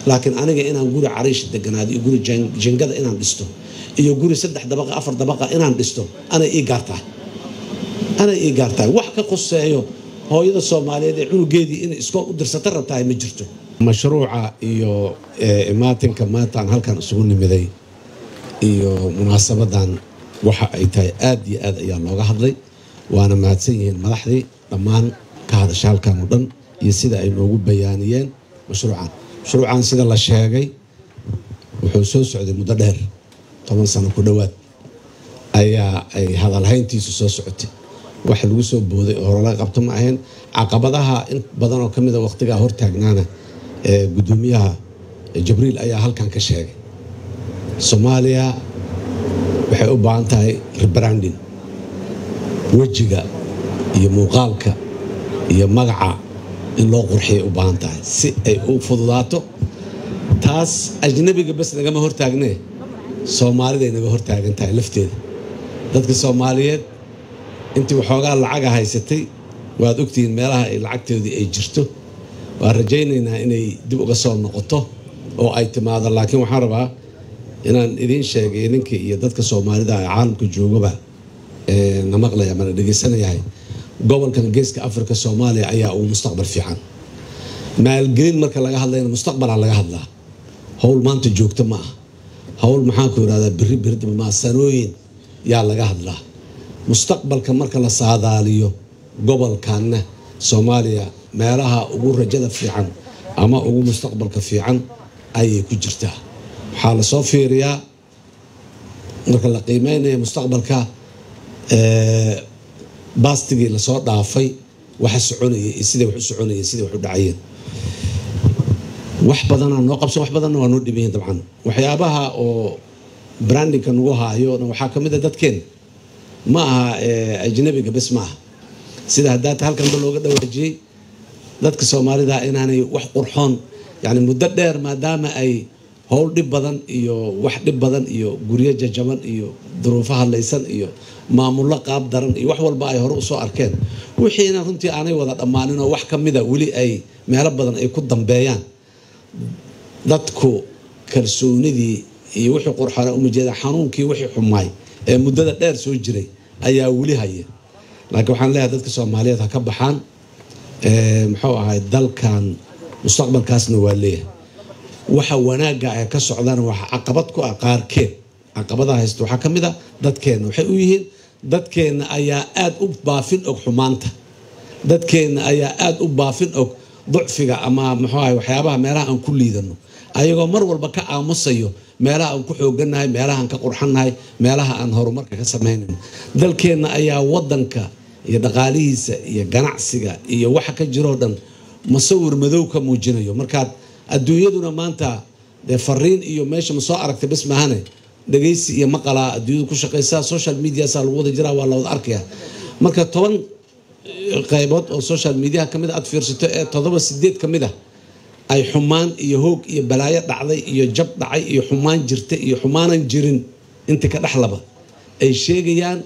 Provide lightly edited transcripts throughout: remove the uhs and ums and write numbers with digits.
Laakiin aniga inaan guri cariish deganaado iyo guri jingada inaan dhisto iyo guri 3 dabaqa 4 dabaqa inaan dhisto anay ii gaartahay, anay ii gaartahay. Wax ka quseeyo hooyada Soomaaliyeed ee cunugeedii inay iskool u dirsata rabtahay ma jirto. Mashruuca iyo imaatinka maantaan halkan isugu nimiday iyo munaasabadan waxa ay tahay aad iyo aad ayaa looga hadlay, waana mahadsan yihiin madaxdii dhammaan ka hadasha halkan oo dhan iyo sida ay noogu bayaaniyeen mashruucan. Mashruucan sida la sheegay wuxuu soo socday muddo dheer, 10 sano ku dhowaad ayaa ay hadalhayntiisu soo socotay. Wax lagu soo booday oo hore laga qabto ma ahayn. Caqabadaha in badan oo ka mid ah waqtigaa hortaagnaana gudoomiyaha Jibriil ayaa halkan ka sheegay. Soomaaliya waxay u baahan tahay rebranding, wejiga iyo muuqaalka iyo magaca in loo qurxiyo u baahan tahay si ay u fududaato. Taas ajnabiga bas nagama hortaagne, Soomaaliday naga hortaagan tahay lafteeda. Dadka Soomaaliyeed intii waxoogaa lacaga haysatay waad ogtihiin meelaha ay lacagtoodii ay jirto. Waan rajaynaynaa inay dib uga soo noqoto oo ay timaado, laakiin waxaan rabaa inaan idiin sheegay idinka iyo dadka Soomaalida ee caalamka joogaba na maqlaya mana dhegeysanayahay, gobolkan Geeska Afrika Soomaaliya ayaa ugu mustaqbal fiican. Maalgelin marka laga hadlayna mustaqbalaa laga hadlaa, hawl maanta joogto ma aha, hawl maxaan ku yidhahdaa berri berri ma, sanooyin yaa laga hadlaa. Mustaqbalka marka la saadaaliyo gobolkanna Soomaaliya meelaha ugu rajada fiican ama ugu mustaqbalka fiican ayay ku jirtaa. Waxaa la soo fiiriyaa marka la qiimeynayo mustaqbalka baastigii lasoo dhaafay waxa soconayay iyo siday wax u soconayeen, siday wax u dhacayeen. Wax badanaa noo qabsan, wax badanna waa noo dhibayin. Dabcan waxyaabaha oo brandingka nagu haayo waxaa ka mid ah dadkeen, ma aha ajnabiga bes ma aha. Sida haddaata halkanba looga dhawaajiyey, dadka Soomaalida inaanay wax qurxoon, yani muddo dheer maadaama ay howl dhib badan iyo wax dhib badan iyo guryo jajaban iyo duruufo hadlaysan iyo maamullo qaab daran iyo wax walba ay hore usoo arkeen, wixiina runtii aanay wada dhammaanin oo wax ka mida weli ay meelo badan ay ku dambeeyaan. Dadku kalsoonidii iyo wixii qurxoona uma jeeda, xanuunkii wixii xumaay ee muddada dheer soo jiray ayaa weli haya. Laakiin waxaan leeyahay dadka Soomaaliyeed ha ka baxaan, muxuu ahay, dalkan mustaqbalkaasna waa leeyahay. Waxa wanaagga ee ka socdana waxa caqabad ku ah qaarkeed, caqabadaha haysta waxaa ka mid ah dadkeenna. Waxay u yihiin dadkeenna ayaa aad u baafin og xumaanta, dadkeenna ayaa aad u baafin og ducfiga ama muxuu ahay waxyaabaha meelaha aan ku liidano, ayagoo mar walba ka aamusayo meelaha aan ku xoogannahay, meelaha aan ka qurxannahay, meelaha aan horumarka ka samaynayno. Dalkeenna ayaa wadanka iyo dhaqaalihiisa iyo ganacsiga iyo waxa ka jiroo dhan masawir madow ka muujinayo. Markaad adduunyaduna maanta dee fariin iyo meesha ma soo aragtay bas maahane, dhegeysi iyo maqalaa adduunyadu ku shaqaysaa, social mediasaa lagu wada jiraa, waa la wada arkayaa. Marka 10 qaybood oo social mediaha ka mid a aad fiirsato ee 7 8 ka mid ah ay xumaan iyo hoog iyo balaayo dhacday iyo jab dhacay iyo xumaan jirta iyo xumaanan jirin inta ka dhexlaba ay sheegayaan,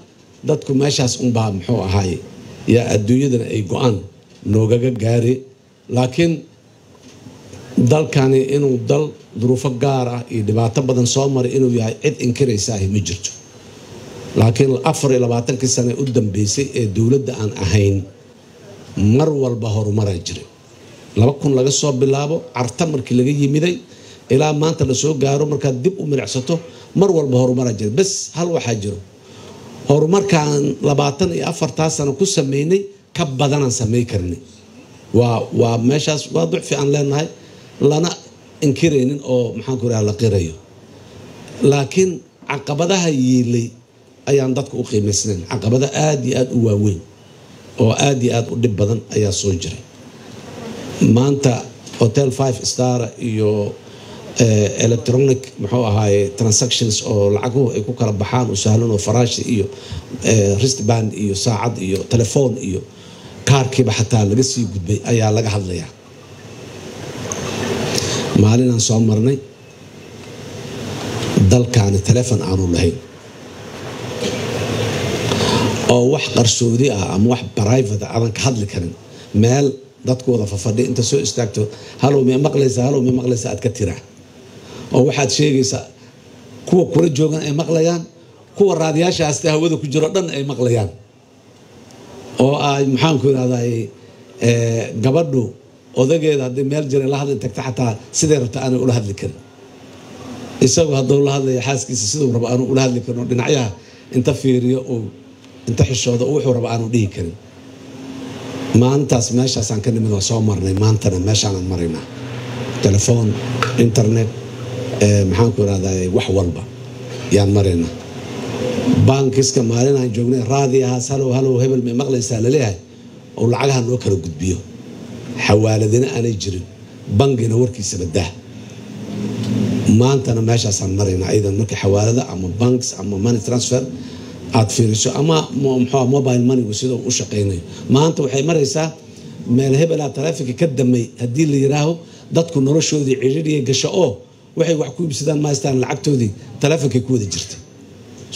dadku meeshaas unbaa muxuu ahaaye yaa adduunyadana ay go-aan noogaga gaari. Laakiin dalkani inuu dal duruufo gaar ah iyo dhibaato badan soo maray inuu yahay cid inkiraysaahi ma jirto. Laakiin 24kii sane u dambeysay ee dowladda aan ahayn mar walba horumaraa jiray. 2000 laga soo bilaabo carta markii laga yimiday ilaa maanta lasoo gaaro, markaad dib u milicsato mar walba horumaraa jiray. Bes hal waxaa jiro, horumarkaan 24taa sano ku sameynay ka badanaan samey karnay. Waa meeshaas waa ducfi aan leenahay lana inkiraynin oo maxaan ku raha la qirayo, laakiin caqabadaha yiilay ayaan dadka u qiimaysnayn. Caqabado aad iyo aad u waaweyn oo aad iyo aad u dhib badan ayaa soo jiray. Maanta hotel 5 star iyo electronic muxuu ahaaye transactions oo lacaguhu ay ku kala baxaan u sahlan oo faraashi iyo wristband iyo saacad iyo telefoon iyo kaarkiiba xataa laga sii gudbay ayaa laga hadlayaa. Maalinaan soo marnay dalkaani telefon aanu lahayn oo wax qarsoodi ah ama wax private aadan ka hadli karin, meel Dadku wada fafadhi inta soo istaagto, "Halow, may maqlaysaa? Halow, may maqlaysaa?" aad ka tiraa, oo waxaad sheegaysaa kuwa kula joogan ay maqlayaan, kuwa raadiyaasha haste hawada ku jiro dhan ay maqlayaan, oo ay, maxaanku irahday, gabadhu odageeda haddii meel jira la hadli tagta, xataa siday rabta aanay ula hadli karin. Isagu hadduu la hadlaya xaaskiisa, siduu rabo aanu ula hadli karin, oo dhinacyaha inta fiiriyo, uu inta xishoodo, wuxuu rabo aanu dhihi karin. Maalintaas meeshaasaan ka nimid, waa soo marnay. Maantana meeshaanaan maraynaa. Telefoon, internet, maxaanku irahday, wax walba yaan maraynaa. Bankiska maalinaan joognay raadiyahaas, "Halow, halow, hebel, may maqlaysaa?" laleeyahay, oo lacagaha noo kala gudbiyo, xawaaladina aanay jirin, bangina warkiisaba dah. Maantana meeshaasaan maraynaa iidan. Marka xawaalada ama banks ama money transfer aad fiiriso ama muxuu mobile moneygu sida uu u shaqaynayo, maanta waxay maraysaa meel hebelaa taleefonka ka damay haddii la yiraaho, dadku noloshoodii cidhidhiya gasho, oo waxay wax ku iibsadaan ma haystaan. Lacagtoodii taleefonkay ku wada jirta.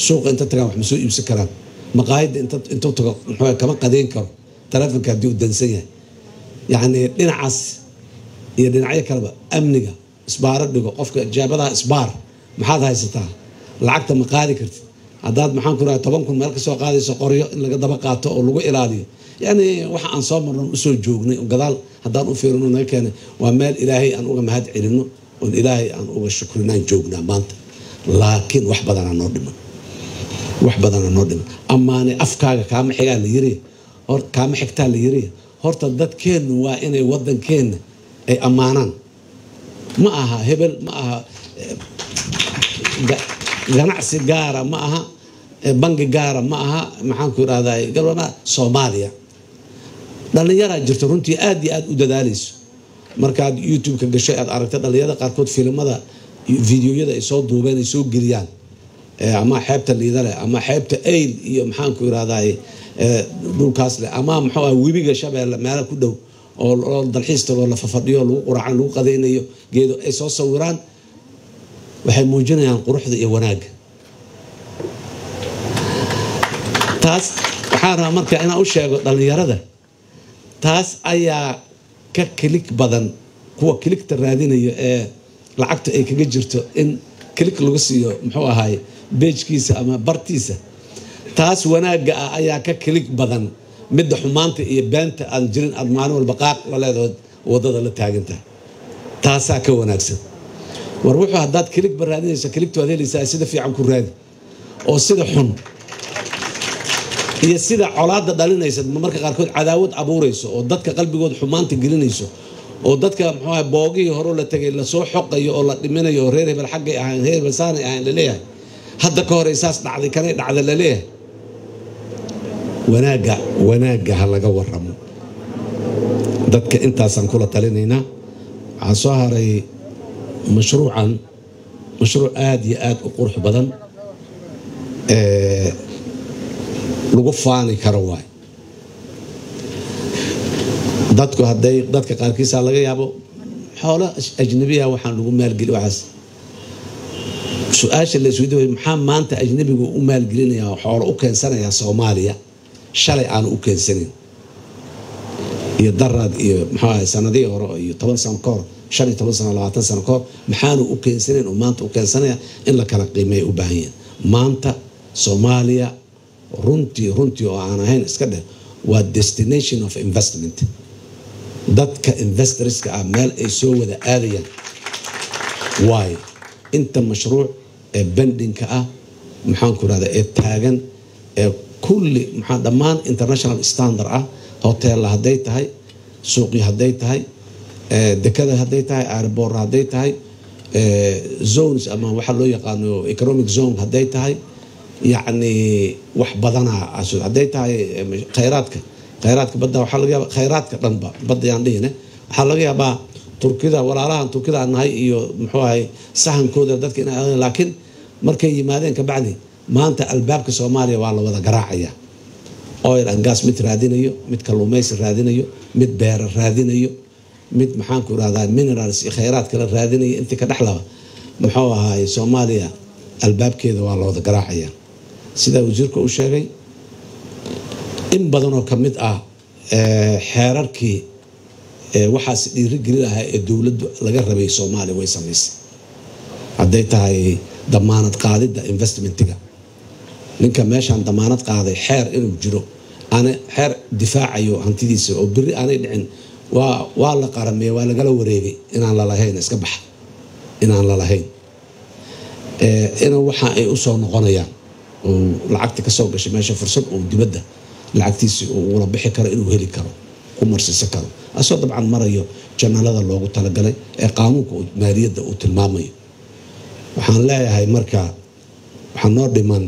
Suuqa inta tagaan wax ma soo iibsan karaan. Maqaayadda intuu tago, muxuu, kama qadeyn karo taleefonka haddii uu dansan yahay. Yacni dhinacaas iyo dhinacyo kaleba, amniga, isbaaro dhigo qofka, jeebadaha isbaar, maxaad haysataa, lacagta ma qaadi kartid. Haddaad, maxaan ku rahay, 10,000 meel ka soo qaadayso, qoryo in laga daba qaato oo lagu ilaaliyo. Yacni waxa aan soo marno, usoo joognay, gadaal haddaan u fiirino naga keenay, waa meel Ilaahay aan uga mahad celinno oon Ilaahay aan uga shukrinaan joognaa maanta. Laakiin wax badanaa noo dhiman, wax badanaa noo dhiman. Amaane afkaaga kaama xigaa la yiri, kaama xigtaa la yiri. Horta dadkeennu waa inay waddankeenna ay ammaanaan. Ma aha hebel, ma aha ganacsi gaara, ma aha bangi gaara, ma aha, maxaan ku irahdaa, galwama Soomaaliya. Dhallinyaraa jirto runtii aad iyo aad u dadaalayso. Markaad YouTube-ka gasho, aad aragta dhallinyarada qaarkood filimada, videoyada ay soo duubeen, ay soo geliyaan, ama xeebta Liida leh, ama xeebta Ayl iyo, maxaan ku irahdaa, dhulkaas leh, ama muxuu ah, webiga Shabeelle meelo ku dhow oo dalxiis tagoo, la fafadhiyo, lagu quraacan, lagu qadaynayo, geedo ay soo sawiraan, waxay muujinayaan quruxda iyo wanaagga. Taas waxaan rabaa marka inaan u sheego dhallinyarada. Taas ayaa ka click badan kuwa clickta raadinayo ee lacagta ay kaga jirto in click lagu siiyo, muxuu ahaay, pagekiisa ama bartiisa. Taas wanaagga ah ayaa ka click badan midda xumaanta iyo beenta aan jirin aad maalin walba qaaq la leedahood waddada la taagantahay. Taasaa ka wanaagsan. War wuxuu haddaad clickba raadinaysa, clicktu aad helaysaa. Sida fiican ku raadi, oo sida xun iyo sida colaadda dhalinaysa, marka qaarkood cadaawad abuurayso, oo dadka qalbigooda xumaanta gelinayso, oo dadka, muxuu ahay, boogihii hore la tegay lasoo xoqayo oo la dhiminayo, oo reer hebel xaggay ahayn, reer hebel saanay ahayn laleeyahay, hadda ka hore saas dhacday, kanay dhacda laleeyahay. Wanaagga, wanaagga ha laga waramo dadka. Intaasaan kula talinaynaa. Waxaa soo haray mashruucan, mashruuc aada iyo aada u qurux badan lagu faani karo waay. Dadku hadday, dadka qaarkiisa laga yaabo xoolo ajnabiya waxaan lagu maalgeli. Waxaas su-aasha la isweydiiyo: maxaa maanta ajnabigu u maalgelinaya, xoolo u keensanaya Soomaaliya, shalay aanu u keensanin, iyo daraad, iyo muxuu ahay, sanadihii hore, iyo 10 sano ka hor, 15 sano, 20 sano ka hor, maxaanu u keensanayn oo maanta u keensanaya? In la kala qiimeeya u baahan yahay. Maanta Soomaaliya runtii, runtii oo aan ahayn iska dheh, waa destination of investment. Dadka investorska ah meel ay soo wada aadayaan waayo. Inta mashruuc ee pendingka ah, maxaan ku rahda, ee taagan, ee kulli, maxaa, dhammaan international standard ah, hoteella hadday tahay, suuqyo hadday tahay, dekada hadday tahay, airport hadday tahay, zones ama waxa loo yaqaano economic zone hadday tahay, yacni wax badanaa hadday tahay, khayraadka badda waxaa laga yaaba, khayraadka dhanba badda yaan dhihine, waxaa laga yaabaa Turkida, walaalahan Turkida aan nahay, iyo muxuu ahay, sahankooda dadka inay, laakiin markay yimaadeen kabacdi, maanta albaabka Soomaaliya waa la wada garaacaya. Oil and gas mid raadinayo, mid kalluumaysi raadinayo, mid beera raadinayo, mid, maxaan ku irahdaa, minerals iyo khayraad kale raadinayo, intii ka dhexlaba, muxuu ahaay, Soomaaliya albaabkeeda waa la wada garaacaya. Sidaa wasiirka u sheegay, in badanoo ka mid ah xeerarkii Waxaas dhiirigelin lahaa ee dowladdu laga rabay Soomaaliya way samaysay. Hadday tahay damaanad qaadidda investmentiga, ninka meeshaan damaanad qaaday xeer inuu jiro, aana xeer difaacayo hantidiisa oo beri aanay dhicin waa la qarameeye, waa lagala wareegay, inaan lalahayn iska baxa, inaan lalahayn, ina waxa ay usoo noqonayaan oo lacagta kasoo gashay meesha fursad uu dibadda lacagtiisi uu ugula bixi karo inuu heli karo, ku marsiisan karo, asoo dabcan marayo janalada loogu talagalay ee qaanuunka maaliyadda uu tilmaamayo. Waxaan leeyahay marka waxaa noo dhiman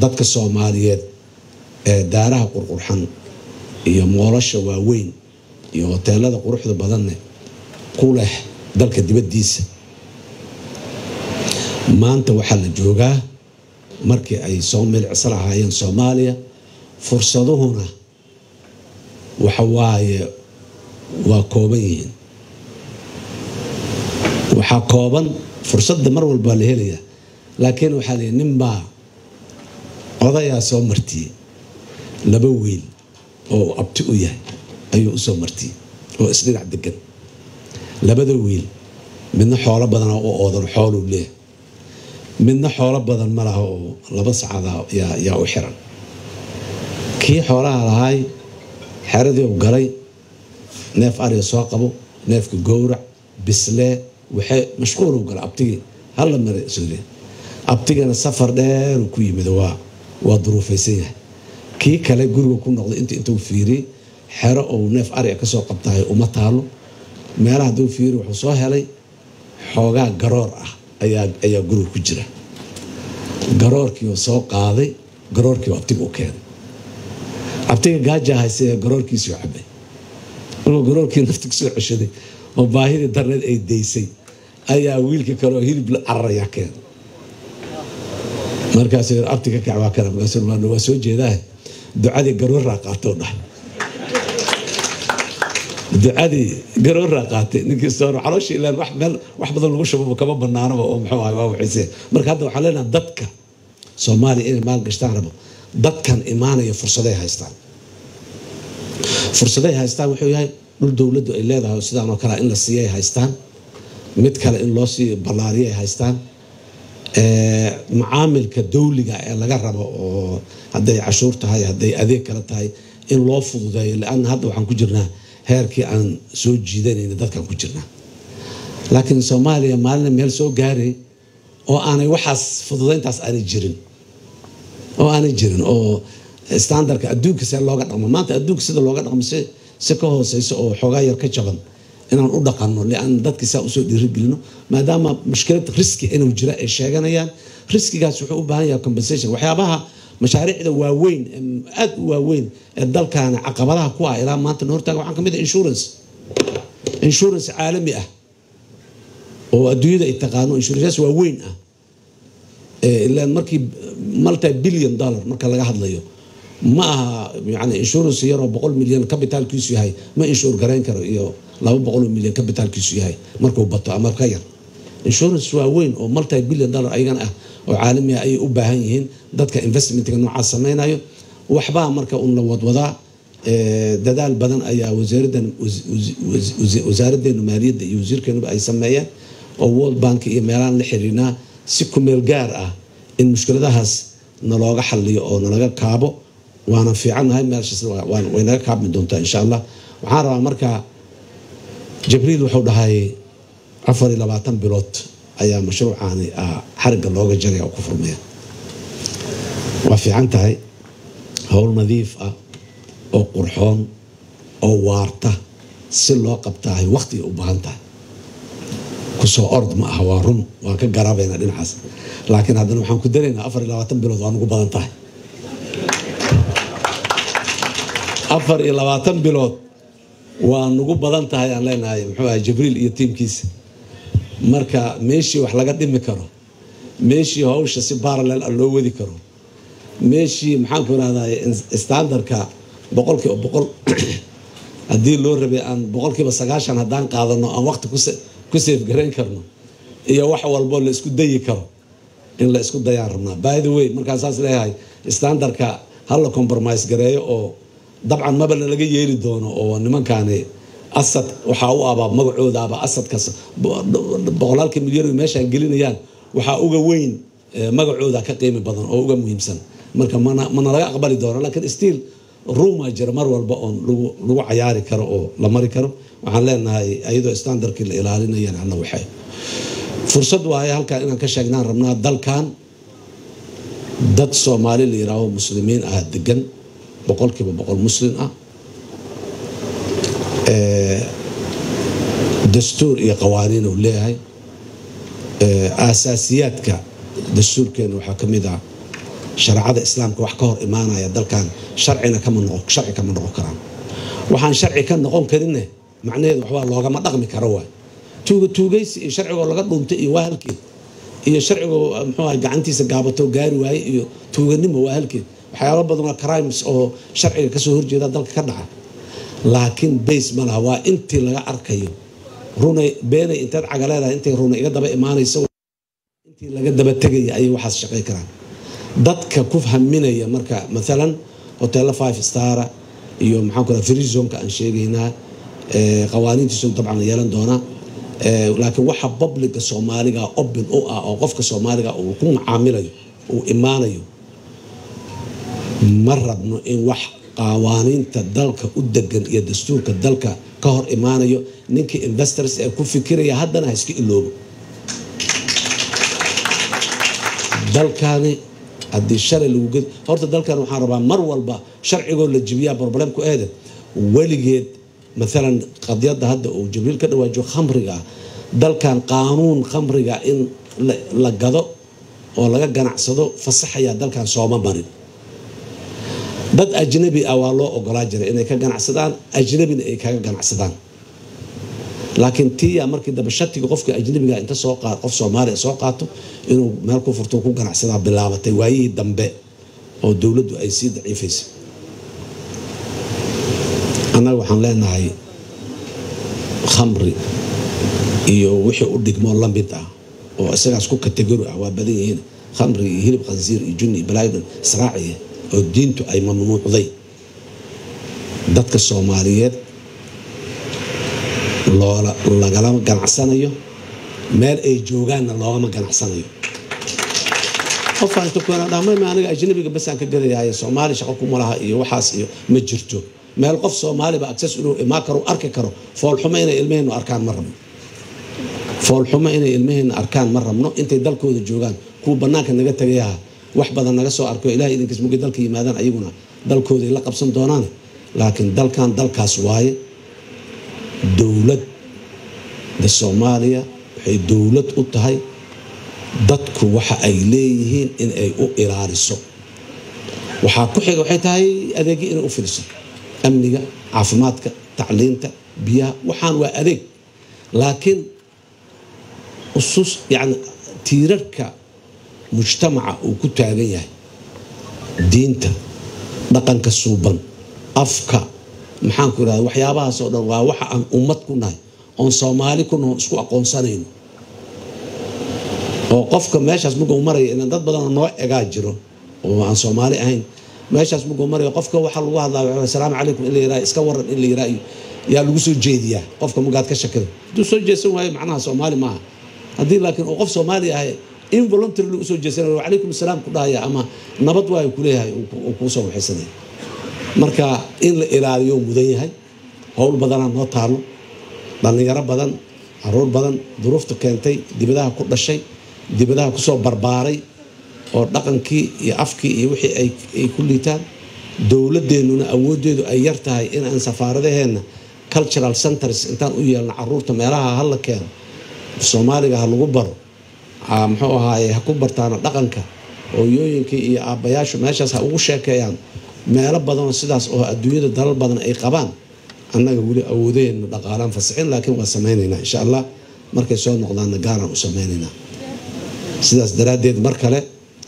dadka Soomaaliyeed ee daaraha qurqurxan iyo moolasha waaweyn iyo hoteelada quruxda badanne ku leh dalka dibaddiisa. Maanta waxaa la joogaa markii ay soo milicsan lahaayeen Soomaaliya, fursaduhuna waxa waaye waa kooban yihiin. Waxaa kooban fursadda mar walba la helayaa, laakiin waxaa layihi ninbaa odayaa soo martiyey laba wiil oo abti u yahay ayuu usoo martiyey oo isdhinac degan. Labada wiil midna xoolo badanaa u oodan, xooluu leeyahay, midna xoolo badan ma laha oo laba sacada yaa u xiran. Kii xoolaha lahaay xeradii u galay, neef ariga soo qabo, neefka gowrac bislee, waxay mashquul u galay abtigii halla mare suuriya. Abtigana safar dheer uu ku yimid, waa duruufaysan yahay. Kii kale guriga ku noqday, intuu fiiriyey xero uu neef ariga kasoo qabtahay uma taalo. Meelaha hadduu fiiri wuxuu soo helay xoogaa garoor ah ayaa guriga ku jira. Garoorkii uu soo qaaday, garoorkii uu abtiga u keenay. Abtiga gaaja haysay, garoorkiisii u cabay. Markuu garoorkii nafta kusoo ceshaday oo baahidii darneed ay daysay, ayaa wiilka kale oo hilib la cararayaa keenay. Markaasuu yiri, "Abti ka kac, waa kana." Markaasuu waa soo jeedaa, "Ducadii garooraa qaatoo," dhahay, "ducadii garooraa qaatay." Ninkii soo caloosha ilaan wax meel wax badan lagu shubo kama banaanaba oo muxuu ahay waa waxayse. Marka hadda waxaan leenahay dadka Soomaaliya inay maal gashtaan rabo, dadkan imaanaya fursaday haystaan. Fursaday haystaan wuxuu yahay dhul dowladdu ay leedahay sidaan oo kale in la siiyay haystaan, mid kale in loo sii ballaariyay haystaan, macaamilka dawliga ee laga rabo oo hadday cashuur tahay, hadday adeeg kale tahay, in loo fududeeyo. Lianna hadda waxaan ku jirnaa heerkii aan soo jiidanayna dadkaan ku jirnaa, laakiin Soomaaliya maalina meel soo gaaray oo aanay waxaas fududayntaas aanay jirin oo aanay jirin oo standardka adduunka see looga dhaqmo maanta, adduunka sida looga dhaqmo si ka hooseyso oo xoogaa yar ka jaban inaan u dhaqanno, lian dadki saa usoo dhiirigelino, maadaama mushkilad riski inuu jira ay sheeganayaan. Riskigaas wuxuu u baahan yahay compensation. Waxyaabaha mashaariicda waaweyn, aada u waaweyn ee dalkaana caqabadaha ku ah ilaa maanta hortaaga waxaan kamid ah insurance caalami ah oo adduunyada ay taqaano, insurance waaweyn ah. Ilaan markii multi billion dollar marka laga hadlayo, ma aha yani insurance yaroo 100 milyan capitalkiisu yahay ma insure garayn karo, iyo 200 milyan capitalkiisu yahay markuu bato ama ka yar. Insurance waaweyn oo multi billion dollar ayagana ah oo caalami ah ayay u baahan yihiin dadka investmentga noocaas sameynayo. Waxbaa marka un la wadwadaa. Dadaal badan ayaa wasaaraddan, wasaaraddeenu maaliyadda iyo wasiirkeenuba ay sameeyeen oo World Bank iyo meelahan la xiriirnaa si kumeel gaar ah in mushkiladahaas nalooga xaliyo oo nalaga kaabo. Waana fiicannahay, meeshaas way naga kaabmi doontaa insha Allah. Waxaan rabaa marka, Jibriil wuxuu dhahay 24 bilood ayaa mashruucaani xarigga looga jaraya oo ku furmaya. Waa fiican tahay, howl nadiif ah oo qurxoon oo waarta si loo qabtaahay waqtiga u baahan tahay, kusoo ord ma aha. Waa run, waan ka garaabaynaa dhinacaas, laakiin haddana waxaan ku daraynaa 24 bilood waa nugu badan tahay. 24 bilood waa nugu badan tahay aan leenahay muxuu ahay Jibriil iyo tiimkiisa. Marka meeshii wax laga dhimi karo, meeshii hawsha si parallel ah loo wadi karo, meeshii maxaan ku rahday standardka 100% haddii loo rabay aan 90% haddaan qaadano aan waqti ku save garayn karno, iyo wax walbo la isku dayi karo in la isku dayaan rabnaa. By the way, markaan saas leeyahay standardka hala compromise gareeyo oo dabcan maba laga yeeli doono oo nimankaani Asad waxaa u abaa magacoodaaba asadkaas boqolaalka milyan oo meeshaan gelinayaan waxaa uga weyn magacooda ka qiimi badan oo uga muhiimsan. Marka mana laga aqbali doono, laakiin still ruuma jira mar walba oon lagu cayaari karo oo la mari karo. Waxaan leenahay iyadoo standardkii la ilaalinayana alla waxay fursad waaye halkan inaan ka sheegnaan rabnaa. Dalkan dad Soomaali la yiraaho muslimiin ah degan, 100% muslim ah, dastuur iyo qawaaniin uu leeyahay. Aasaasiyaadka dastuurkeena waxaa ka mid ah shareecada islaamka. Wax ka hor imaanaya dalkan sharcina kama noqon, sharci kama noqon karaan. Waxaan sharci ka noqon karinne macnaheedu waxbaa loogama dhaqmi karo. Waay tuuga tuugaysi iyo sharcigoo laga dhuuntay iyo waa halkeed, iyo sharcigoo muxuu ahay gacantiisa gaabato gaari waaye iyo tuuganimo waa halkeed. Waxyaalo badan oo crimes oo sharciga kasoo horjeeda dalka ka dhaca, laakiin base ma laha. Waa intii laga arkayo runay beenay intaad caga leedahay, intay runay iga daba imaanayso, intii laga daba tegaya ayay waxaas shaqay karaan. Dadka ku haminaya marka maalan hoteelo 5 star iyo maxaan ku raha free zoneka aan sheegaynaa, qawaaniintiisu dabcan yeelan doonaa, laakiin waxa publica Soomaaliga open u ah oo qofka Soomaaliga uu ku macaamilayo uu imaanayo, ma rabno in wax qawaaniinta dalka u degan iyo dastuurka dalka ka hor imaanayo. Ninkii investors ee ku fikiraya haddana ha iska iloobo. Dalkani haddii shalay lagu ged horta dalkan waxaan rabaa mar walba sharcigoo la jibiyaa problemku eede weligeed. Maalan qadiyadda hadda uu Jibriil ka dhawaajo khamriga, dalkan qaanuun khamriga in la gado oo laga ganacsado fasaxayaa dalkan sooma marin. Dad ajnabi ah waa loo ogolaa jiray inay ka ganacsadaan, ajnabina ay kaga ganacsadaan, laakiin tiya markii dambe shatiga qofka ajnabiga inta soo qaad qof Soomaaliya soo qaato inuu meel ku furto ku ganacsadaa bilaabatay waayihii dambe oo dowladdu ay sii daciifaysay. Annaga waxaan leenahay khamri iyo wixii u dhigmoo la mid ah oo isagaas ku category ah waa badan yihiin, khamri iyo hilib khansiir iyo junni iyo balaayo dhan israaciya oo diintu ay mamnuucday, dadka Soomaaliyeed loola lagalama ganacsanayo, meel ay joogaanna loogama ganacsanayo. Qofkaan inta kuena dhahmay ma aniga ajnabiga basaan ka gadayaaye, Soomaali shaqo kuma laha iyo waxaas iyo ma jirto. Meel qof Soomaaliba access inuu imaan karo arki karo, foolxumo inay ilmaheennu arkaan ma rabno, foolxumo inay ilmaheenna arkaan ma rabno intay dalkooda joogaan. Kuwa bannaanka naga tagayaha wax badan naga soo arko, Ilahay idinkiis mugay dalka yimaadaan ayaguna dalkooday la qabsan doonaan, laakiin dalkan dalkaas waaye. Dowladda Soomaaliya waxay dowlad u tahay dadku waxa ay leeyihiin in ay u ilaaliso. Waxaa ku xiga waxay tahay adeegyo inay u fidiso, amniga, caafimaadka, tacliinta, biyaha. Waxaan waa adeeg, laakiin usus yani tiirarka mujtamaca uu ku taagan yahay, diinta, dhaqanka suuban, afka, maxaan ku irahda, waxyaabahaas oo dhan waa waxa aan ummad ku nahay oon Soomaali ku naho isku aqoonsanayno. Oo qofka meeshaas markuu maraya, inaan dad badanoo noo egaa jiro oo aan Soomaali ahayn, meeshaas markuu marayo qofka waxaa lagu hadlaa asalaamu calaykum in la yiraha, iska waran in la yiraha yaa lagu soo jeediyaa. Qofka markaad ka shakado hadduu soo jeesan waayo macnaha Soomaali maaha. Haddii laakiin uu qof Soomaali ahay involuntarily usoo jeesanayo, wacalaykum asalaam ku dhahaya ama nabad waayo kuleeyahay, uu kuu soo waxaysanaya. Marka in la ilaaliyo mudan yahay. Howl badanaa noo taalo, dhallinyaro badan, caruur badan duruufta keentay dibadaha ku dhashay, dibadaha kusoo barbaaray oo dhaqankii iyo afkii iyo wixii ay ku liitaan, dowladeennuna awooddeedu ay yar tahay in aan safaaradaheenna cultural centers intaan u yeelno caruurta meelaha hala keeno, Soomaaliga ha lagu baro, muxuu ahaaye, ha ku bartaana dhaqanka, hooyooyinkii iyo aabbayaashu meeshaas ha ugu sheekeeyaan. Meelo badanoo sidaas oo adduunyada dalal badan ay qabaan, annaga weli awoodaheenna dhaqaalaan fasixin, laakiin waa samaynaynaa insha Allah. Markay soo noqdaanna gaaraan u samaynaynaa. Sidaas daraaddeed mar kale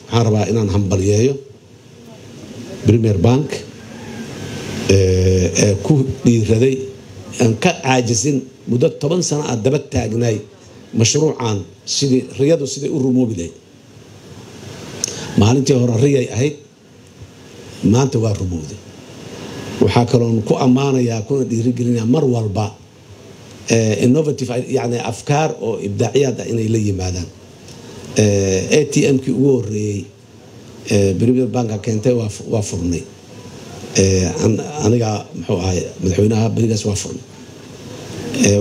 waxaan rabaa inaan hambalyeeyo Premier Bank ee ku dhiiraday aan ka caajisin muddo 10 sano ah daba taagnaay mashruucan sidii riyadu siday u rumoobi lahayd. Maalintii hore riyay ahayd, maanta waa rumowday. Waxaa kaloon ku ammaanayaa kuna dhiirigelinayaa mar walba Innovative, yani afkaar oo ibdaaciyaad ah inay la yimaadaan. ATM-kii ugu horeeyey Premier Banka keentay waa furnay. Aniga muxuu ahay madaxweynaha berigaas waa furnay.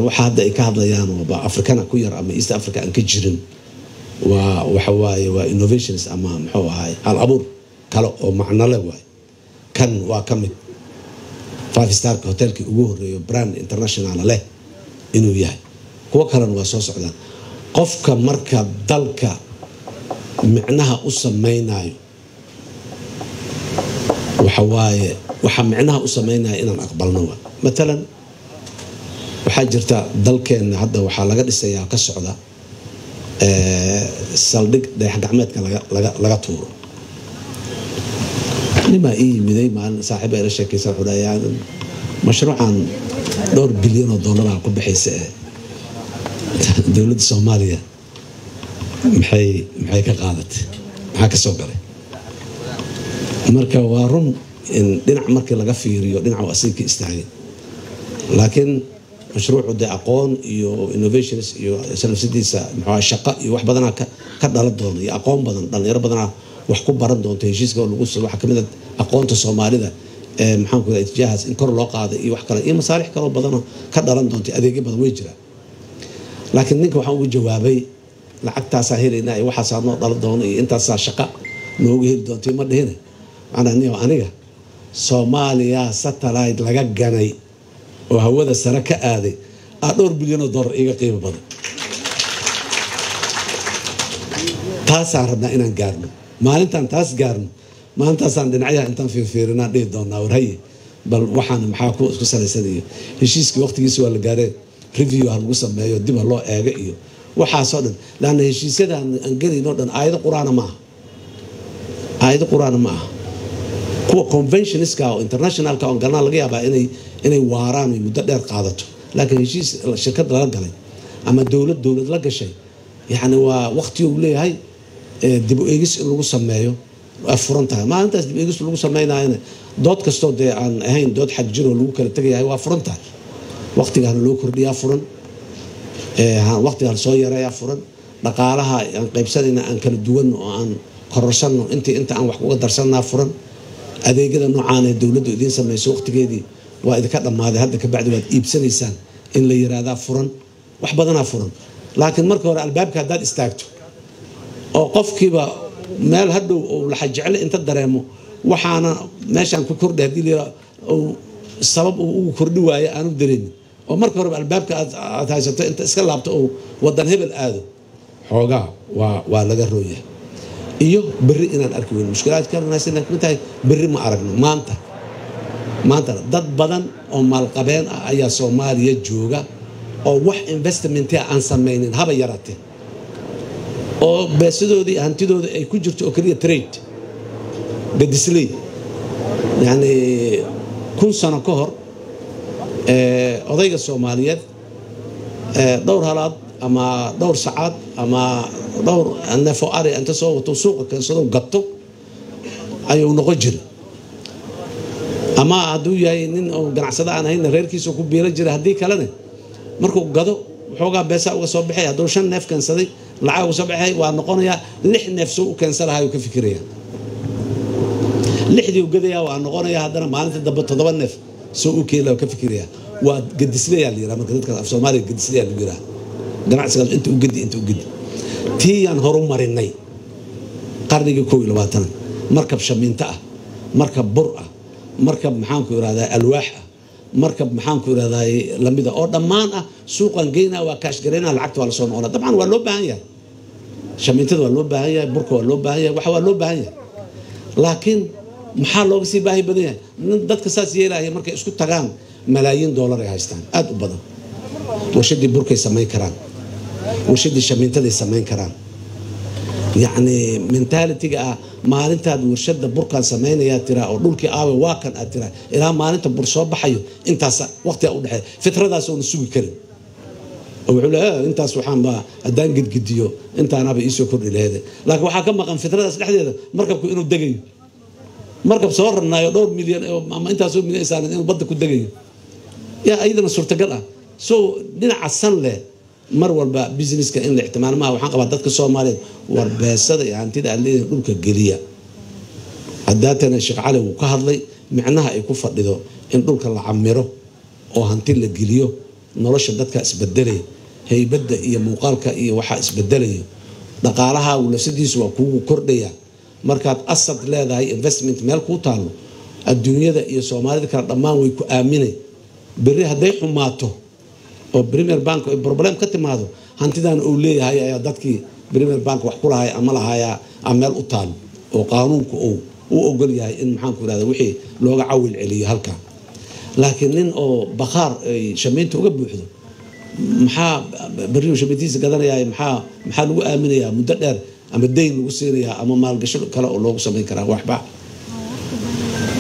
Waxa hadda ay ka hadlayaan ooba Afrikana ku yar ama East Africa aan ka jirin waa waxa waaye waa innovations ama muxuu ahay hal abuur kale oo macno leh waay. Kan waa ka mid five starka hotelkii ugu horeeyo brand international leh inuu yahay, kuwo kalena waa soo socdaan. Qofka marka dalka micnaha u samaynayo waxa waaye, waxa micnaha u samaynaya inaan aqbalno waa matalan waxaa jirta dalkeenna hadda waxaa laga dhisayaa ka socda saldhig dayax gacmeedka laga tuuro. Nimaa ii yimiday maalin, saaxiiba ila sheekaysa, wuxuu dhahay mashruucan dhowr bilyan oo dollar ku bixaysa ee dowladda Soomaaliya maxay ka qaadatay, maxaa ka soo galay? Marka waa run in dhinac markii laga fiiriyo dhinac waa asiga ka istaagay, laakiin mashruucu dee aqoon iyo innovations iyo salafsadiisa muxuu shaqo iyo wax badanaa ka dhalan doona iyo aqoon badan, dhalinyaro badanaa wax ku baran doonto. Heshiiska oo lagu waxaa kamid ah aqoonta Soomaalida ee maxaan ku itijaahaas in kor loo qaaday iyo wax kale iyo masaalix kaloo badanoo ka dhalan doonta, adeegyo badan way jiraan. Laakiin ninka waxaan ugu jawaabay lacagtaasaa helaynaa iyo waxaasaa noo dhalan doona iyo intaasaa shaqa noogu heli doonta ma dhihine. Macnaa niyo aniga Soomaaliya satellite laga ganay oo hawada sare ka aaday aa dhowr bilyan oo dollar iiga qiimo badan. Taasaan rabnaa inaan gaarno. Maalintaan taas gaarno, maalintaasaan dhinacyaha intaan fiirfiirinaan dhihi doonaa war haye, bal waxaan maxaa ku isku salaysan iyo heshiiskii waqtigiisi waa la gaaree review ha lagu sameeyo, dib ha loo eego iyo waxaasoo dhan. Laanna heshiisyada aan gelayno dhan aayado qur-aana ma aha, aayado qur-aana ma aha. Kuwa conventionska oo internationalka oo galnaa laga yaabaa inay waaraan oy muddo dheer qaadato, laakiin heshiis shirkad lala galay ama dowlad la gashay yacni waa waqti uu leeyahay dib u eegis in lagu sameeyo waa furan tahay. Maalintaas dib u eegis lagu sameynayana dood kastoo dee aan ahayn dood xag jir oo lagu kala tegayahay waa furan tahay. Waqtigaana loo kordhiyaa furan, waqtigaan soo yareeyaa furan, dhaqaalaha aan qaybsanayna aan kala duwanno oo aan kororsanno intii inta aan wax uga darsannaa furan, adeegyada noocaan ee dowladdu idiin samayso waqtigeedii waa idinka dhammaaday, hadda ka bacdi waad iibsanaysaan in la yiraahdaa furan, wax badanaa furan. Laakiin marka hore albaabka haddaad istaagto oo qofkiiba meel hadhow uu laxa jecle inta dareemo waxaana meeshaan ku kordhay haddii la yiraahdo uu sabab uu ugu kordhi waayo aanu dareemin oo marka horeba albaabka aad haysato inta iska laabto uu wadan hebel aado, xoogaa waa laga rooyahay. Iyo berri inaan arki weyno mushkilaadka kamid tahay, berri ma aragno. Maantana dad badan oo maalqabeen ah ayaa Soomaaliya jooga oo wax investment ah aan samaynin haba yaraatee, oo beesadoodii hantidooda ay ku jirto oo keliya trade gadisley. Yacni 1000 sano ka hor odayga Soomaaliyeed dhowr halaad ama dhowr sacaad ama dhowr neefo ari inta soo wato suuqa keensado gato ayuu noqon jiray, ama hadduu yahay nin oo ganacsado aan ahayn reerkiisa ku biilan jiray. Haddii kalena markuu gado waxoogaa beesaa uga soo baxay. Hadduu 5 neef keensaday lacag uga soo baxay, waa noqonayaa 6 neef soo u keensan lahaa ayuu ka fikiraya, lixdii u gadayaa, waa noqonayaa haddana maalinta dambe 7 neef soo u keeni lahaa ka fikiraya. Waa gadisleyaa la yiraha. Marka dadka af Soomaaliga gadisleyaa lagu yiraha ganacsigaas inta u gedi inta u gedi. Tiiyaan horu marinay qarnigii 21aad, markab shamiinto ah, markab bur ah, markab maxaanku irahdaa alwaax ah, markab maxaanku irahdaa lamida oo dhammaan ah suuqan geynaa, waa kaash garaynaa, lacagta waa lasoo noqonaa. Dabcan waa loo baahan yahay shamiintada, waa loo baahan yahay burka, waa loo baahan yahay waxa waa loo baahan yahay, laakiin maxaa looga sii baahi badan yahay? Dadka saas yeelaya markay isku tagaan malaayiin doolar ay haystaan aad u badan, warshadii burkay samayn karaan, warshadii shamiintaday samayn karaan. Yacni mentality-ga ah maalintaad warshada burkaan samaynayaa tiraa oo dhulkii aawe waa kan aad tiraa ilaa maalinta bur soo baxayo intaas waqtigaa u dhexeeya, fitradaas oona sugi karin oo wuxuu leeyahay intaas waxaanba haddaan gedgediyo intaanaba iisoo kordhi laheede. Laakiin waxaa ka maqan fitradaas dhexdeeda markabku inuu degayo, markab soo rarnaayo dhowr milyan ama intaasoo milyan saaran inuu badda ku degayo yaa iyadana suurtagal ah. So dhinaca san leh mar walba businesska in la ixtimaal maaha. Waxaan qabaa dadka Soomaaliyeed war beesada iyo hantida aad leedahay dhulka geliya. Haddaatana Sheekh Cali wuu ka hadlay micnaha ay ku fadhido in dhulka la camiro oo hanti la geliyo, nolosha dadka isbedelaya, haybadda iyo muuqaalka iyo waxaa isbedelaya, dhaqaalaha lafsadiisu waa kuugu kordhaya. Markaad asad leedahay investment meel kuu taalo, adduunyada iyo Soomaalida kale dhammaan way ku aaminay. Berri hadday xumaato oo Premier Bank ay problem ka timaado, hantidan uu leeyahay ayaa dadkii Premier Bank wax ku lahay ama lahayaa meel u taalo oo qaanuunku uu u ogol yahay in maxaan ku irahda wixii looga cawil celiyo halkaa. Laakiin nin oo bakhaar ay shamiinta uga buuxdo, maxaa berriu shamiintiisa gadanayaa? Maxaa lagu aaminayaa muddo dheer ama dayn lagu siinayaa ama maalgasho kale oo loogu samayn karaa? Waxba.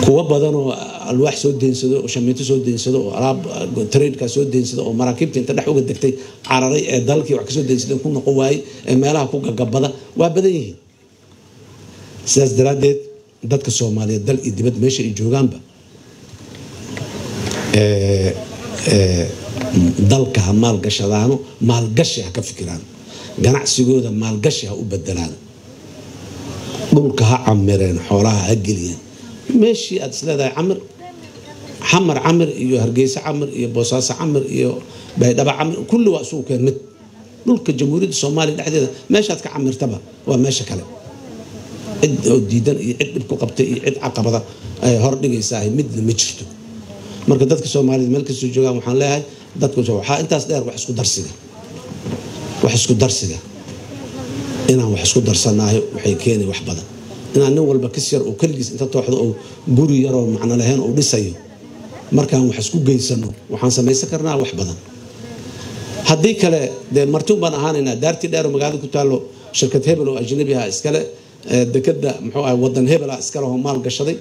Kuwa badan oo alwaax soo deynsado oo shamiinto soo deynsado oo alaab tradekaa soo deynsado oo maraakiibta inta dhex uga degtay cararay ee dalkii wax kasoo deynsadeen ku noqon waayey ee meelaha ku gagabada waa badan yihiin. Sidaas daraaddeed dadka Soomaaliyeed dal iyo dibad meesha ay joogaanba dalka ha maalgashadaano, maalgashi ha ka fikiraan, ganacsigooda maalgashi ha u bedelaan, dhulka ha camireen, xoolaha ha geliyeen. Meeshii aad isleedahay camir, Xamar camir iyo Hargeysa camir iyo Boosaaso camir iyo Baydhaba camir, kulli waa isugu keen mid. Dhulka Jamhuuriyadda Soomaaliya dhexdeeda meeshaad ka camirtaba waa meesha kale, cid oo diidan iyo cid dhib ku qabtay iyo cid caqabada ay hor dhigaysaa midna ma jirto. Marka dadka Soomaaliyeed meel kastoo joogaan waxaan leeyahay dadku waxaa intaas dheer wax isku darsiga, wax isku darsiga, inaan wax isku darsanaayo waxay keenay wax badan. Inaan nin walba kis yar oo keligiis inta tooxdo oo guri yaroo macno lahayn uu dhisayo, markaan wax isku geysano waxaan samaysan karnaa wax badan. Haddii kale dee marti un baan ahaanaynaa. Daartii dheer oo magaalada ku taallo shirkad hebel oo ajnabi ah iskale, dekadda muxuu ahay wadan hebel ah iskale oo maal gashaday,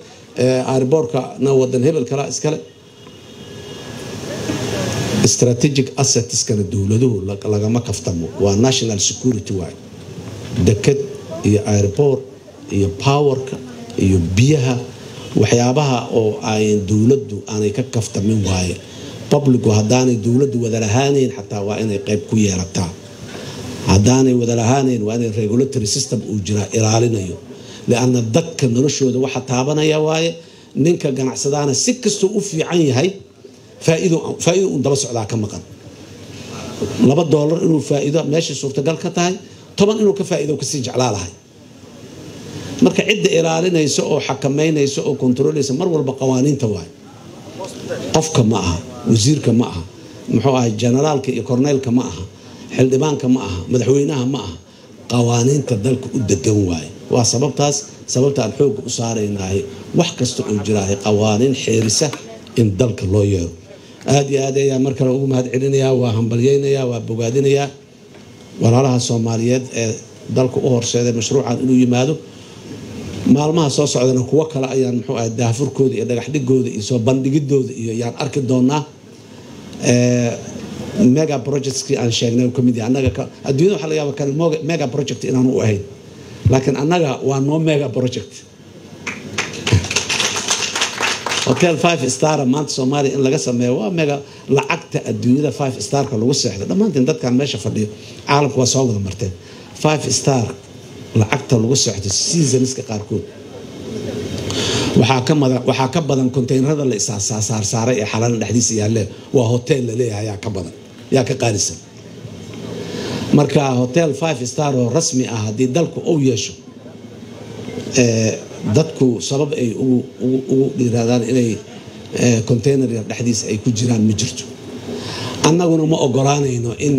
airboorkana wadan hebel kala iskale. Strategic assetskana dowladuhu lagama kaftamo, waa national security waay. Deked iyo airport iyo powerka iyo biyaha waxyaabaha oo ay dowladdu aanay ka kaftamin waaye. Publicu haddaanay dowladdu wada lahaanayn xataa waa inay qayb ku yeelataa, haddaanay wada lahaanayn waa inay regulatory system uu jiraa ilaalinayo, lianna dadka noloshooda waxa taabanaya waaye. Ninka ganacsadaana si kastuu u fiican yahay faa'iido un daba socdaa ka maqan. $2 inuu faa'iido meeshay suurtagal ka tahay, 10 inuu ka faa'iido kasii jeclaa lahay. Marka cidda ilaalinaysa oo xakameynaysa oo kontroolaysa mar walba qawaaniinta waaye, qofka ma aha, wasiirka ma aha, muxuu ahay generaalka iyo korneylka ma aha, xildhibaanka ma aha, madaxweynaha ma aha, qawaaniinta dalka u degan waaye. Waa sababtaas sababta aan xoogga u saaraynahay wax kasta oo jiraahay qawaaniin xeerisa in dalka loo yeero. Aad iyo aad ayaa mar kale ugu mahad celinayaa, waa hambalyeynayaa, waa bogaadinayaa walaalaha Soomaaliyeed ee dalka u horseeday mashruucan inuu yimaado. Maalmaha soo socdana kuwo kale ayaan muxuu ahay daahfurkooda iyo dhagax dhigooda iyo soo bandhigidooda iyo yaan arki doonaa. Mega projectskii aan sheegnay ka mid yahay. Annaga adduunyada waxaa laga yaabaa kan mega project inaanu u ahayn, laakiin annaga waa noo mega project. Hotel 5 star maanta Soomaaliya in laga sameeyo waa mega. Lacagta adduunyada 5 starka lagu seexdo, dhammaantiin dadkan meesha fadhiyo caalamka waa soo wada marteen. 5 star lacagta lagu seexdo seasonska qaarkood waxaa ka badan konteynerada la isaarsaaray ee xalana dhexdiisa yaalle. Waa hotel la leeyahay yaa ka badan, yaa ka qaalisan. Marka hotel 5 star oo rasmi ah haddii dalku uu yeesho, dadku sabab ay ugu dhiiraadaan inay container yar dhexdiisa ay ku jiraan ma jirto. Annaguna ma ogolaanayno in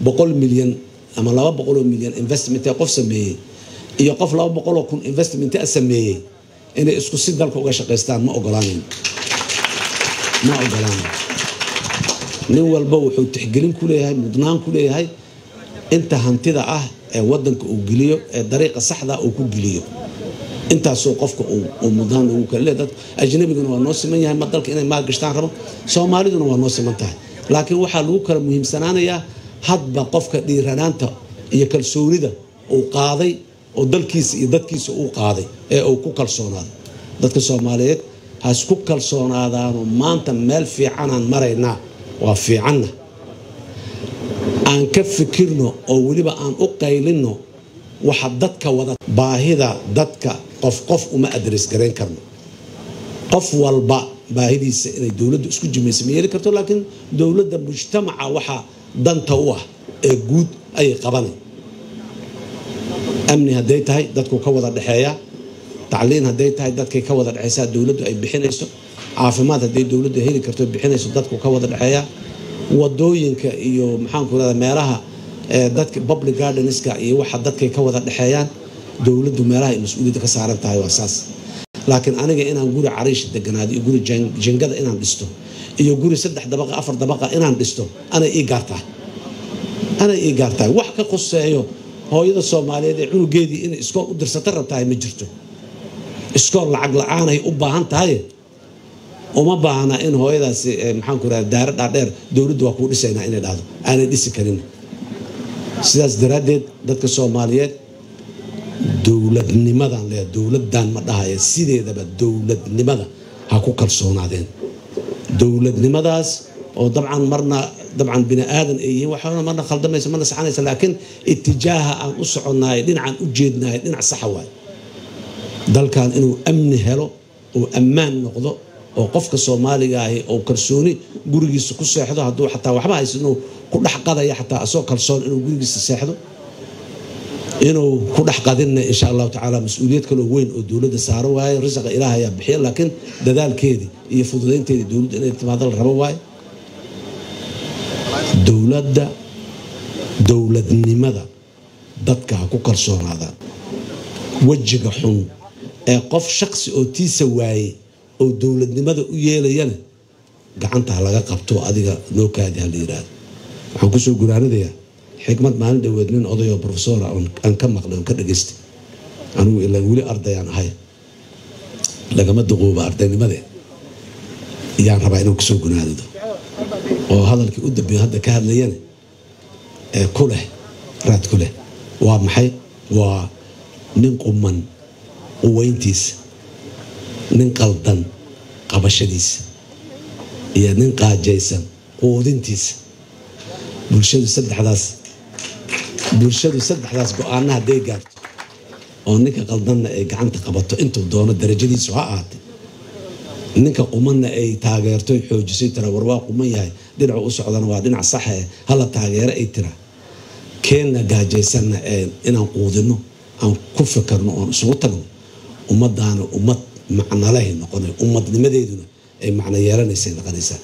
100 milyan ama 200 milyan investment ee qof sameeyey iyo qof 200,000 investment sameeyey inay isku si dalka uga shaqaystaan. Ma ogolaanayno, ma ogolaanayno. Nin walba wuxuu tixgelin ku leeyahay, mudnaan ku leeyahay inta hantida ah ee wadanka uu geliyo ee dariiqa saxda uu ku geliyo, intaasoo qofka uu mudnaan ugu kala leeyahay. Dad ajnabiguna waa noo siman yahay ma dalka inay maal gashtaan rabo, Soomaaliduna waa noo siman tahay, laakiin waxaa lagu kala muhiimsanaanayaa hadba qofka dhiiranaanta iyo kalsoonida uu qaaday oo dalkiisa iyo dadkiisa uu qaaday ee uu ku kalsoonaaday. Dadka Soomaaliyeed ha isku kalsoonaadaano, maanta meel fiicanaan maraynaa, waa fiicanna. Aan ka fikirno oo weliba aan u qaylinno waxa dadka wada baahida dadka qof qof uma address garayn karno. Qof walba baahidiisa inay dowladdu isku jimaysa ma yeeli karto, laakiin dowladda mujtamaca waxa danta u ah ee guud ayay qabanay. Amni hadday tahay dadku ka wada dhexeeya, tacliin hadday tahay dadkay ka wada dhexeysaa dowladdu ay bixinayso, caafimaad hadday dowladdu heli karto bixinayso dadku ka wada dhexeeya, wadooyinka iyo maxaanku rahdaa meelaha dadka public gardenska iyo waxa dadkay ka wada dhexeeyaan, dowladdu meelaha ay mas-uuliyadda ka saaran tahay waa saas. Laakiin aniga inaan guri cariish deganaado iyo guri jingada inaan dhisto iyo guri 3 dabaqa 4 dabaqa inaan dhisto anay ii gaartahay, anay ii gaartahay. Wax ka quseeyo hooyada Soomaaliyeed ee cunugeedii inay iskool u dirsato rabtahay ma jirto. Iskool lacag la'aan ay u baahan tahay, uma baahna in hooyadaasi maxaan ku rahdaa daara dhaadheer dowladdu waa kuu dhisaynaa inay dhahdo, aanay dhisi karin. Sidaas daraaddeed dadka Soomaaliyeed dowladnimadan leeyahay, dowladdan ma dhahaya, sideedaba dowladnimada ha ku kalsoonaadeen. Dowladnimadaas oo dabcan marna dabcan bini aadan ay yihiin, waxaana marna khaldamaysa marna saxanaysa, laakiin itijaaha aan u soconnahay dhinacaan u jeednahay dhinac saxa waay. Dalkan inuu amni helo oo ammaan noqdo oo qofka Soomaaliga ahi oo kalsooni gurigiisa ku seexdo, hadduu xataa waxba haysan inuu ku dhex qadaya xataa asoo kalsoon inuu gurigiisa seexdo, inuu ku dhex qadinna insha Allahu tacaala mas-uuliyad kaloo weyn oo dowladda saaro waaye. Risaqa Ilaah ayaa bixiya, laakiin dadaalkeedii iyo fududaynteedii dowladda inay timaado la rabo waaye. Dowladda dowladnimada dadka ha ku kalsoonaadaan. Wejiga xun ee qof shakhsi oo tiisa waayey oo dowladnimada u yeelayana gacanta ha laga qabto, adiga noo kaadi ha la yiraahdo. Waxaan kusoo guraanadayaa xikmad maalin dhoweed nin oday oo professor aan ka maqlay oon ka dhageystay. Anigu ilaa weli ardayaan ahay, lagama duquuba ardaynimade, yaan rabaa inaan kusoo gunaadado oo hadalkii u dambeeyo hadda ka hadlayana ee ku leh raad ku leh waa maxay? Waa nin quman quweyntiisa, nin qaldan qabashadiisa, iyo nin qaajaysan quudintiisa. Bulshadu saddexdaas go'aana hadday gaarto oo ninka qaldanna ay gacanta qabato intuu doono darajadiisu ha ahaatee, ninka qumanna ay taageerto xoojisay tira war waa quman yahay, dhinacu u socdana waa dhinac sax eh, hala taageero ay tira, keenna gaajaysanna inaan quudino aan ku fikirno oon isugu tagno, ummaddaana ummad macnalahay noqonay, ummadnimadeeduna ay macno yeelanaysay noqonaysaa.